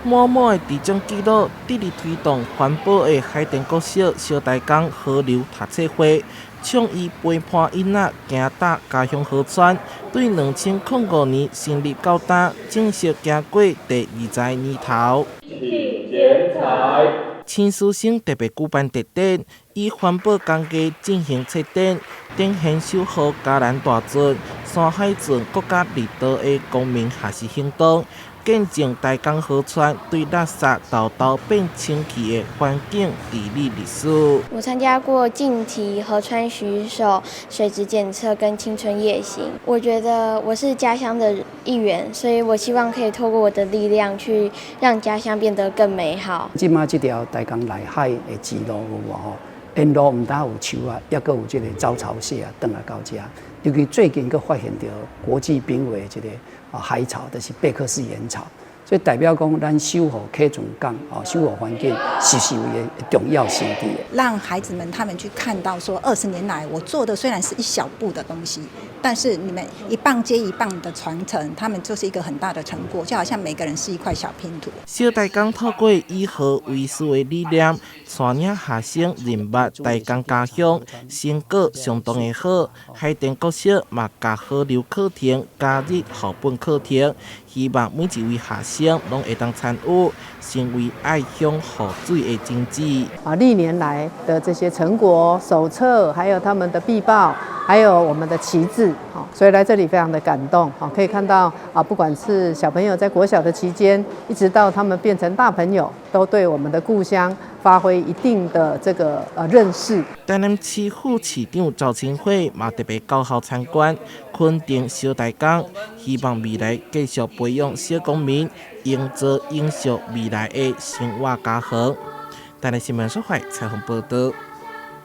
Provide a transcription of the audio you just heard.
滿滿的得獎紀錄，致力推動環保的海田國小小大江河流讀冊會，倡議陪伴囡仔行踏家鄉河川，對2005年成立到今，正式行過第20個年頭。請剪彩。請師生特別舉辦特展，以環保工具進行策展，展現守護嘉南大圳、山海圳國家綠道的公民學習行動。見證大江河川對垃圾沓沓變清氣的環境治理歷史。我參加過淨堤河川巡守、水質檢測跟青春夜行。我覺得我是家鄉的一員，所以我希望可以透過我的力量去讓家鄉變得更美好。這馬這條大江內海的支路有無吼？沿路毋但有樹啊，抑閣有這個招潮蟹啊，轉來到遮。尤其最近閣發現著國際瀕危的這個海草，就是貝克氏鹽草，所以代表講咱守護啟船港啊，守護環境是是有的重要性佇。讓孩子們他們去看到說，20年來我做的雖然是一小步的東西，但是你們一棒接一棒的傳承，他們就是一個很大的成果，就好像每個人是一塊小拼圖。小大江透過以河為師的理念，帶領學生認捌大江家鄉，成果相當的好。海田國小嘛，共河流課程加入校本課程，希望每一位學生攏會當參與，成為愛鄉護水的種子。啊，歷年來的這些成果手冊，還有他們的壁報，還有我們的旗幟，所以來這裡非常的感動。可以看到啊，不管是小朋友在國小的期間，一直到他們變成大朋友，都對我們的故鄉發揮一定的這個認識。台南市副市長趙清輝嘛特別到校參觀，肯定小大江，希望未來繼續培養小公民，營造永續未來的生活家園。台南新聞小懷採訪報道。